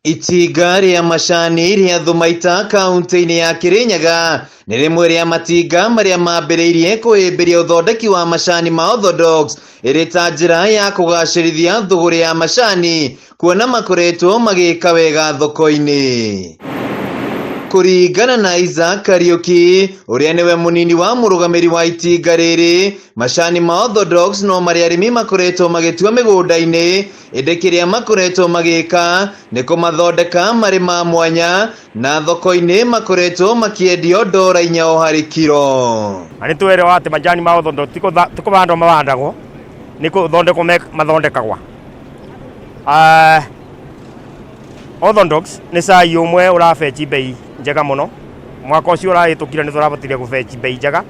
Itinga rĩa macani rĩa Thumaita kaunti-inĩ ya Kirinyaga nĩ rĩmwe rĩa matinga marĩa mambĩrĩirie kũhĩmbĩria ũthondeki wa macani ma Orthodox ĩrĩ ta njĩra ya kũgacĩrithia thũgũrĩ ya macani kuona makoretwo magĩka wega thoko-inĩ. Kũringana na Isaac Kariũki ũrĩa nĩwe mũnini wa mũrũgamĩri wa itinga rĩrĩ, macani ma Orthodox no marĩa arĩmi makoretwo magĩtua mĩgũnda-inĩ ĩndĩ kĩrĩa makoretwo magĩka nĩ kũmathondeka marĩ ma mwanya na thoko-inĩ makoretwo makĩendio ndora 4 o harĩ kiro. Na nĩ twerewa atĩ majani ma Orthodox ti kũhandwo mahandagwo, nĩ kũthondekwo mathondekagwa. Orthodox nĩ cai ũmwe ũrabeci bei njega mũno. Mwaka ũcio ũrahĩtũkire nĩ tũrahotire gũbeci bei njega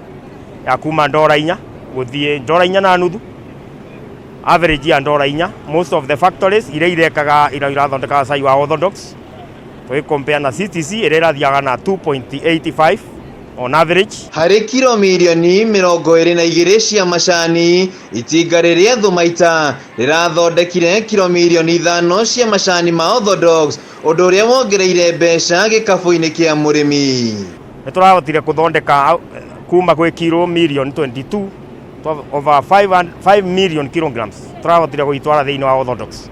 ya kuma ndora 4 gũthiĩ ndora 4.5, average ya ndora 4. Most of the factories iria irekaga iria irathondekaga cai wa Orthodox tũgĩ compare na CTC ĩrĩa ĩrathiaga na 2.85 on average. Harĩ kiro mirioni 22 cia macani, itinga rĩrĩa Thumaita rĩrathondekire kiro mirioni 5 cia macani ma Orthodox, ũndũ ũrĩa wongereire mbeca gĩkabũ-inĩ kĩa mũrĩmi. Nĩ tũrahotire kũthondeka kuma gwĩ kiro mirioni 22 over 5 million kilograms tũrahotire gũitwara thĩinĩ wa Orthodox,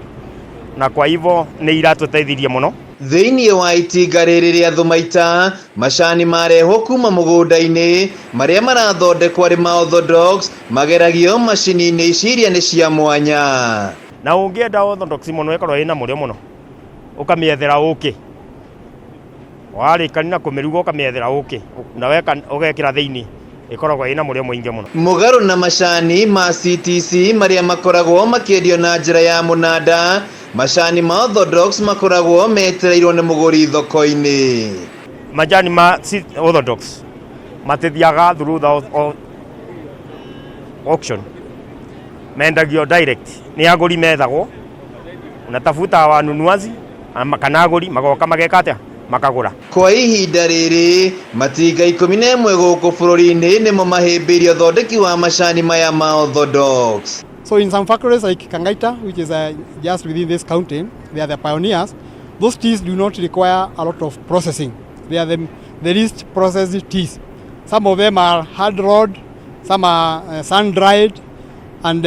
na kwa hivyo nĩ iratũteithirie mũno. Thĩinĩ wa itinga rĩrĩ rĩa Thumaita, macani marehwo kuma mũgũnda-inĩ marĩa marathondekwo arĩ ma Orthodox mageragio macini-inĩ ici iria nĩ cia mwanya. Na ũngĩenda Orthodox mũno ĩkorwo ĩna mũrĩo mũno, ũkamĩethera ũkĩ. Warĩkania na kũmĩruga ũkamĩethera ũkĩ na weka ũgekĩra thĩinĩ, ĩkoragwo ĩna mũrĩo mũingĩ mũno. Mũgarũ na macani ma CTC marĩa makoragwo makĩendio na njĩra ya mũnanda, macani ma Orthodox makoragwo metereirwo nĩ mũgũri thoko-inĩ. Majani ma Orthodox matithiaga through the auction, mendagio direct nĩ agũri methagwo, unatafuta wanunuazi kana agũri magoka mageka atĩa, makagũra. Kwa ihinda rĩrĩ matinga 11 gũkũ bũrũri-inĩ nĩmo mahĩmbĩirie ũthondeki wa macani maya ma Orthodox. So in some factories like Kangaita, which is just within this county, they are the pioneers. Those teas do not require a lot of processing. They are the least processed teas. Some of them are hard rolled, some are sun-dried, and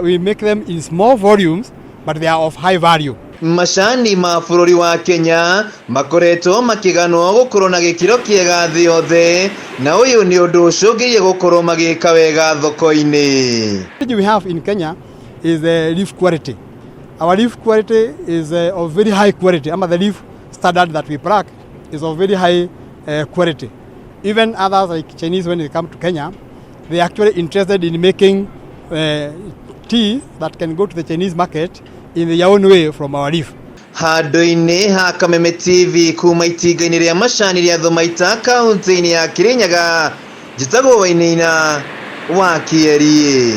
we make them in small volumes, but they are of high value. Macani ma bũrũri wa Kenya makoretwo makĩganwo gũkorwo na gĩkĩro kĩega thĩ yothe, na ũyũ nĩ ũndũ ũcũngĩrĩirie gũkorwo magĩka wega thoko-inĩ. What we have in Kenya is the leaf quality. Our leaf quality is of very high quality. Ama the leaf standard that we pluck is of very high quality. Even others like Chinese, when they come to Kenya, they are actually interested in making tea that can go to the Chinese market in their own way from our leaf. Handũ-inĩ ha Kameme TV kuma itinga-inĩ rĩa macani rĩa Thumaita kaunti-inĩ ya Kirinyaga, njĩtagwo Wainaina wa Kĩeri.